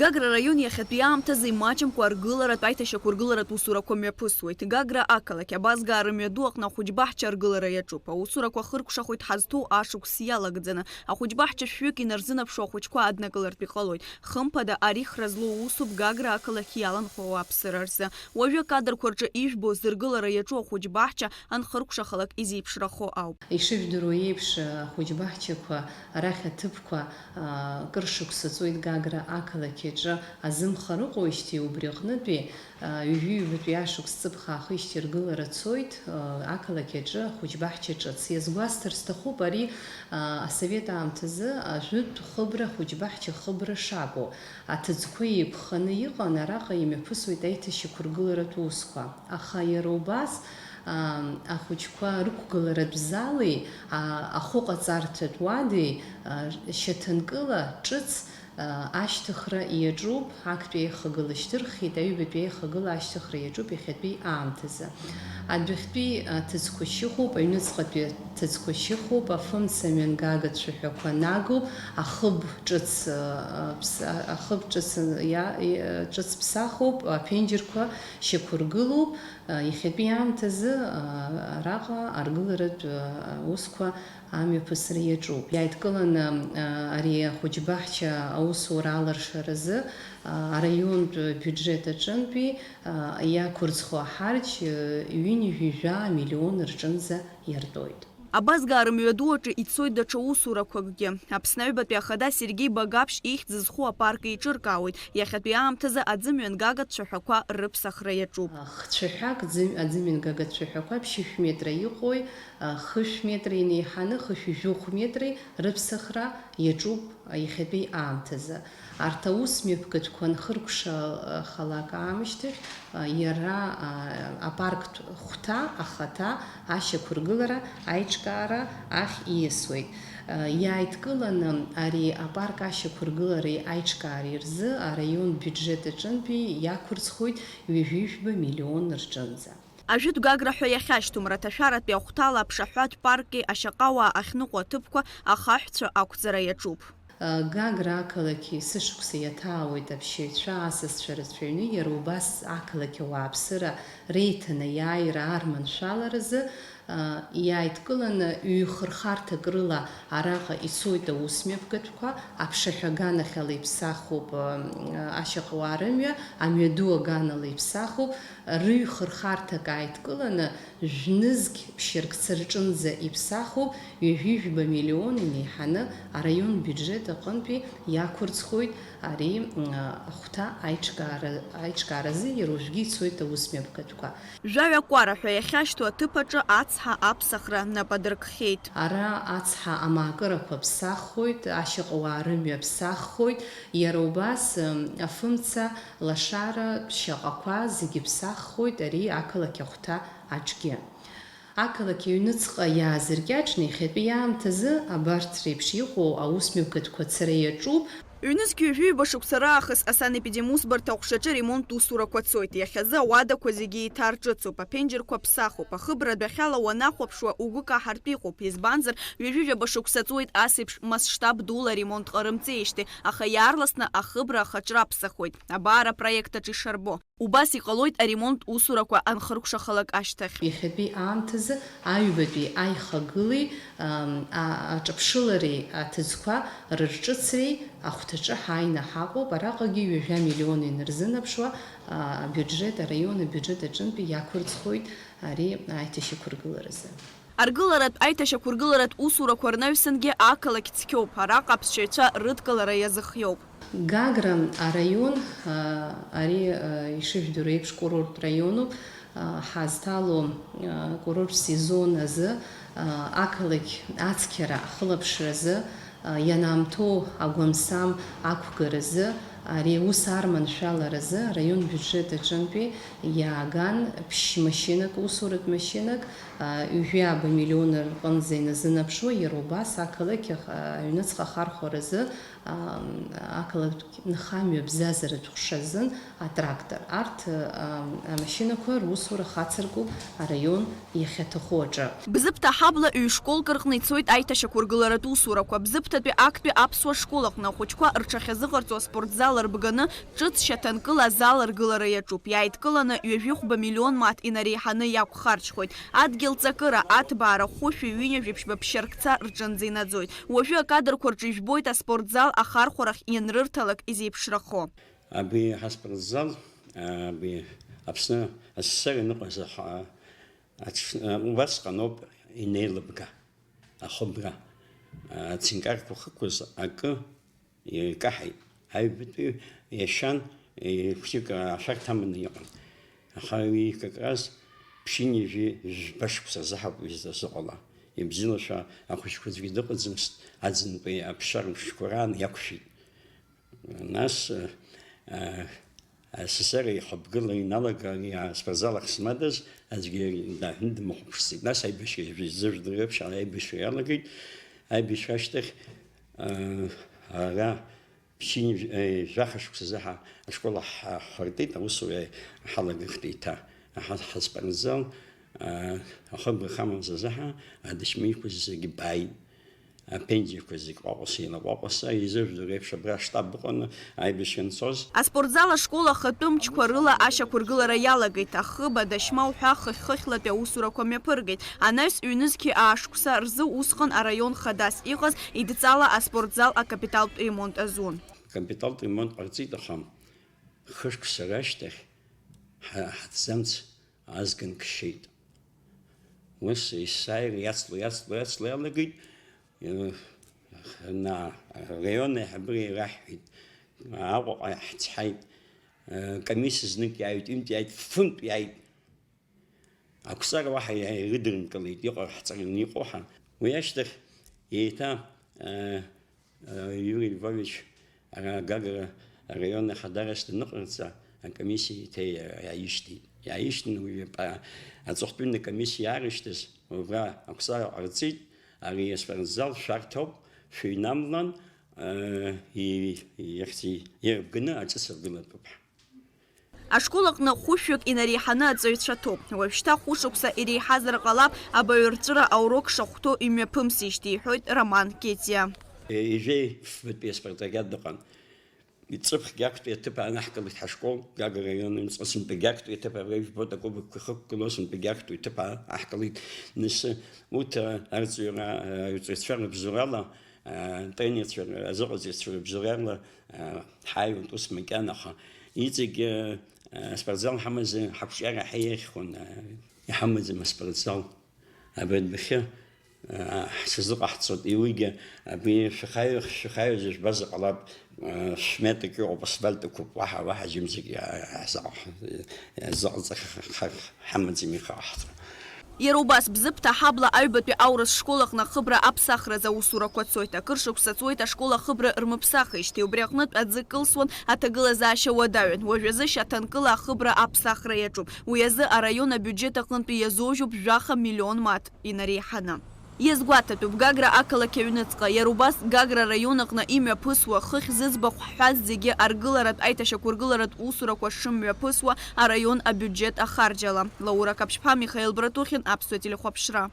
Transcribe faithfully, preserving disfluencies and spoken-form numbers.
Гагра араион иахьатәи аамҭазы имаҷымкәа аргыларатә аиҭашьақәыргыларатә усурақәа мҩаԥысуеит. Гагра ақалақь абазгаа рымҩаду аҟны ахәыҷбаҳча аргылара иаҿуп. Аусурақәа хыркәшахоит ҳазҭоу ашықәс иалагӡаны. Ахәыҷбаҳча шәҩык инарзынаԥшуа ахәыҷқәа аднакылартә иҟалоит. Хымԥада, арихра злоу усуп Гагра ақалақь иаланхо ауааԥсыра рзы. Уажәы акадрқәа рҿы ижәбо, зыргылара иаҿу ахәыҷбаҳча анхыркәшахалак изеиԥшрахо ауп. Ишыжәдыруа еиԥш, ахәыҷбаҳчақәа арахь аҭыԥқәа, а, кыр шықәса ҵуеит Гагра ақалақь аҿы азымха рыҟоижьҭеи убри аҟнытәи, а, ҩажәи ҩбатәи ашықәс ҵыԥх аахижьҭеи ргылара цоит, а, ақалақь аҿы ахәыҷбаҳча ҿыц. Иазгәасҭар сҭахуп, ари, а, асовет аамҭазы ажәытә хыбра, ахәыҷбаҳча хыбра шакәу. Аҭыӡқәа еиқәханы иҟан, араҟа имҩаԥысуеит аиҭашьақәыргыларатә усқәа. Аха иара убас, аа, ахәыҷқәа рықәгыларатә зали, аа, ахәыҟаҵарҭатә уадеи, аа, шьаҭанкыла ҿыц, аа, ашьҭыхра иаҿуп, актәи аихагыла шьҭырхит, аҩбатәи аихагыла ашьҭыхра иаҿуп иахьатәи аамҭазы. Адәахьтәи аҭыӡқәа шьыхуп, аҩныҵҟатәи аҭыӡқәа шьыхуп, афымца мҩангага цәаҳәақәа нагоуп, ахыб ҿыц, аа, ԥс-, ахыб ҿыц иа-, и-, ҿыц ԥсахуп, аԥенџьырқәа шьақәыргылоуп. Иахьатәи аамҭазы, аа, араҟа аргыларатә, аа, усқәа амҩаԥысра иаҿуп. Иааидкыланы, аа, ари ахәыҷбаҳча аусура алыршаразы, аа, араионтә биуџьет аҿынтәи, аа, иақәырӡхо аҳарџь, ҩынҩажәи жәаа миллион рҿынӡа иартәоит. Абазгаа рымҩаду аҿы ицоит даҽа усурақәакгьы. Аԥсны Аҩбатәи Ахада Сергеи Багаԥшь ихьӡ зху апарк еиҿыркаауеит. Иахьатәи аамҭазы аӡымҩангагатә цәаҳәақәа рыԥсахра иаҿуп. Хцәаҳәак ӡы-, аӡымҩангагатә цәаҳәақәа ԥшьышә метра иҟои, хышә метра инеиҳаны хышәи жәохә метреи рыԥсахра иаҿуп иахьатәи аамҭазы. Арҭ аус мҩаԥгатәқәа анхыркәшахалак аамышьҭахь, иара апарктә хәҭа ахаҭа ашьақәыргылара аиҿкаара ахь ииасуеит. Иааидкыланы ари апарк ашьақәыргылареи аиҿкаареи рзы араион биуџьет аҿынтәи иақәырӡхоит ҩажәи жәба миллион рҿынӡа. Ажәытә Гагра ҳәа иахьашьҭоу мраҭашәаратәи ахәҭала аԥшаҳәатә парки ашьаҟауаа ахьныҟәо аҭыԥқәа ахаҳәцәа ақәҵара иаҿуп. Гагра ақалақьи сышықәса иаҭаауеит аԥшьаҩцәа, асасцәа рацәаҩны, иара убас ақалақь ауааԥсыра реиҭанеиааира арманшәаларазы, иааидкыланы ҩ-хырхарҭак рыла араҟа ицоит аусмҩаԥгатәқәа, аԥшаҳәа аганахьала иԥсахуп, ашьаҟауаа рымҩа, амҩаду аганала иԥсахуп, рыҩхырхарҭак ааидкыланы, жәнызқь ԥшьыркца рҿынӡа иԥсахуп, ҩажәи жәба миллион инеиҳаны араион биуџьет аҟынтәи иақәырӡхоит ари, м, ахәҭа аиҿкаара, аиҿкааразы иара уажәгьы ицоит аусмҩаԥгатәқәа. Жәаҩа Кәара ҳәа иахьашьҭоу аҭыԥ аҿы ацҳа аԥсахра нап адыркхьеит. Ара ацҳа амаакырақәа ԥсаххоит, ашьаҟауаа рымҩа ԥсаххоит, иара убас, м, афымца, лашара, шьаҟақәа зегьы ԥсаххоит ари ақалақь ахәҭа аҿгьы. Ақалақь аҩныҵҟа иаазыркьаҿны иахьатәи аамҭазы абарҭ реиԥш иҟоу аусмҩаԥгатәқәа ацара иаҿуп. Ҩнызқь ҩажәи ҩба шықәса раахыс асанепидемусбарҭа аҟәшаҿы аремонттә усурақәа цоит. Иахьазы ауадақәа зегьы еиҭарҿыцуп, аԥенџьырқәа ԥсахуп, ахыбра адәахьала уанахәаԥшуа угәы каҳартә иҟоуп, избанзар, ҩажәи жәаба шықәса ҵуеит ас еиԥш масштаб дула аремонт ҟарымҵеижьҭеи, аха иаарласны ахыбра ахаҿра аԥсахуеит, абар апроект аҿы ишарбо. Убас иҟалоит аремонт усурақәа анхыркәшахалак ашьҭахь. Иахьатәи аамҭазы аҩбатәи аихагылеи, ам, а-, аҿаԥшылареи аҭыӡқәа рырҿыцреи ахәҭаҿы ҳааины ҳаҟоуп, араҟагьы ҩажәа миллион инарзынаԥшуа, а, абиуџьет, араион абиуџьет аҿынтәи иақәырӡхоит ари аиҭашьақәыргыларазы. Аргыларатә аиҭашьақәыргыларатә усурақәа рнаҩсангьы ақалақь цқьоуп, араҟа аԥсшьаҩцәа рыдкылара иазыхиоуп. Гагра араион, а, ари, а, ишыжәдыруа еиԥш, курорттә раионуп, а, ҳазҭало, а, курорттә сезон азы, а, ақалақь ацқьара ахылаԥшразы, а, ианаамҭоу агәамсам ақәгаразы, ари аус арманшәаларазы араион биуџьет аҿынтәи иааган ԥшь-машьынак, усуратә машьынак, а, ҩажәи ааба миллион рҟынӡа иназынаԥшуа, иара убас ақалақь ах-, аҩныҵҟа ахархәаразы, а, ақалақь нхамҩа бзазаратә ҟәша азын атрактор. Арҭ, а, амашьынақәа русура хацыркуп араион иахьаҭаху аҿы. Бзыԥҭа аҳабла ҩ-школк рҟны ицоит аиҭашьақәыргыларатә усурақәа. Бзыԥҭатәи актәи аԥсуа школ аҟны ахәыҷқәа рҽахьазыҟарҵо аспортзал ларбганы, ҿыц шьаҭанкыла азал аргылара иаҿуп. Иааидкыланы ҩажәихәба миллион мааҭ инареиҳаны иақәхарџьхоит. Адгьыл ҵакыра, аҭбаара, хәышәи ҩынҩажәи ԥшьба ԥшьаркца рҿынӡа инаӡоит. Уажәы акадрқәа рҿы ижәбоит аспортзал ахархәарахь ианрырҭалак изеиԥшрахо. Абри аспортзал, абри Аԥсны АССР иныҟәаз аха-, аҽ-, убасҟаноуп инеилыбга, ахыбра, ацинкарқәа хықәыз акы икаҳаит. Аҩбатәи иашьан, е, хәҷык ашәарҭа аманы иҟан. Аха уи как раз ԥшьынҩажәи жәба шықәса азы ҳауп уи зыҟала. Ибзиалашәа ахәыҷқәа аӡәгьы дыҟаӡамызт, аӡынтәи аԥсшьара мшқәа раан иақәшәеит. Нас, э, э, асасара ихыбгыла иналаган, аспортзал ахь смадаз аӡәгьы дааҳәны дымхәаԥшӡеит. Нас аибашьра, зыжәдырҩаԥшьа аибашьра иалагеит. Аибашьра ашьҭахь, э, ара ԥшьынҩажәи, э, жәаха шықәсазы ҳа-, ашкол ҳа-, ҳхыртит, аусура ҳалагахт еиҭа. Аҳа-, ҳаспортзал, э, ахыбра хамамзазы ҳа-, адашьмеиқәа зегьы бааит. Аԥенџьырқәа зегь ҟәаҟәаса, еилаҟәаҟәаса, изыжәдоу реиԥш абра аштаб ыҟаны аибашьра анцоз. Аспортзал ашкол ахатәы мчқәа рыла ашьақәыргылара иалагеит, ахыб, адашьма уҳәа хыхь-хыхьлатәи аусурақәа мҩаԥыргеит. Анаҩс ҩнызқьи аа шықәса рзы усҟан араион хадас иҟаз идҵала аспортзал акапиталтә ремонт азун. Акапиталтә ремонт ҟарҵеит, аха хышықәса рашьҭахь ҳа-, ҳаҭӡамц азганк шьеит. Ус есааира иацло, иацло, иацло иалагеит. Э, на, араион аиҳабыра ираҳҳәеит, Аҟәаҟа ҳцҳаит, э, комиссиа знык иааҩит, ҩынтә иааит, фынтә иааит. Ақәҵара уаҳа иа-, ирыдырмкылеит, иҟарҳҵараны иҟоу ҳәа. Уи ашьҭахь еиҭа, э, Юрий Львович, ара Гагра араион ахадарас даныҟарҵа, акомиссиа еиҭа иа-, иааишьҭит. Иааишьҭны уи ап-, аҵыхәтәантәи акомиссиа иаарышьҭыз, убра ақәҵара ҟарҵеит, ари аспортзал шәарҭоуп, шәыҩнамлан, э, и-, иахьӡ-, ирбганы аҿыц ргылатәуп ҳәа. Ашкол аҟны хәышәҩык инареиҳаны аҵаҩцәа ҭоуп. Уажәшьҭа хәышықәса иреиҳазар ҟалап, абаҩрҵәыра аурок шахәҭоу имҩаԥымсижьҭеи, иҳәоит Роман Кетиа. Ижәеи фбатәи аспартакиада ыҟан. Ҵыԥхгьы актәи аҭыԥ анаҳкылеит ҳашкол, Гагра араион аҩныҵҟа сынтәагьы актәи аҭыԥ абра ижәбоит, акубокқәа ихықәгылоу сынтәагьы актәи аҭыԥ анаҳкылеит. Нас урҭ арҵаҩра, арҵаҩцәа рыбзоурала, атренерцәа, азыҟаҵаҩцәа рыбзоурала, ҳаиуеит ус макьана, аха иҵегь, а, спортзал ҳамазар, ҳақәҿиара ҳаиӷьхон, а, иҳамаӡам аспортзал. Абри адәахьы, а, ҳсызыҟаҳҵоит, уигьы абри шәахаҩ-, шәахаҩазар жәбазар ҟалап, а, шә-метрк иҟоуп, асфальт ықәуп, уаҳа, уаҳа џьымзаргьы, а, ҳзаҟ-, ҳзаҟаҵах ха-, ҳамаӡам ихаҳҵо. Иара убас, Бзыԥҭа ҳабла аҩбатәи аурыс школ аҟны ахыбра аԥсахразы аусурақәа цоит. Акыр шықәса ҵуеит ашкол ахыбра рмыԥсахижьҭеи. Убри аҟнытә аӡы кылсуан, аҭагылазаашьа уадаҩын. Уажәазы шьаҭанкыла ахыбра аԥсахра иаҿуп. Уи азы араион абиуџьет аҟынтәи иазоужьуп жәаха миллион мааҭ инареиҳаны. Иазгәаҭатәуп, Гагра ақалақь аҩныҵҟа, иара убас Гагра араион аҟны имҩаԥысуа, хыхь зыӡбахә ҳҳәаз зегьы аргыларатә, аиҭашьақәыргыларатә усурақәа шымҩаԥысуа араион абиуџьет ахарџьала. Лаура Каԥшьԥа, Михаил Братухин, Аԥсуа телехәаԥшра.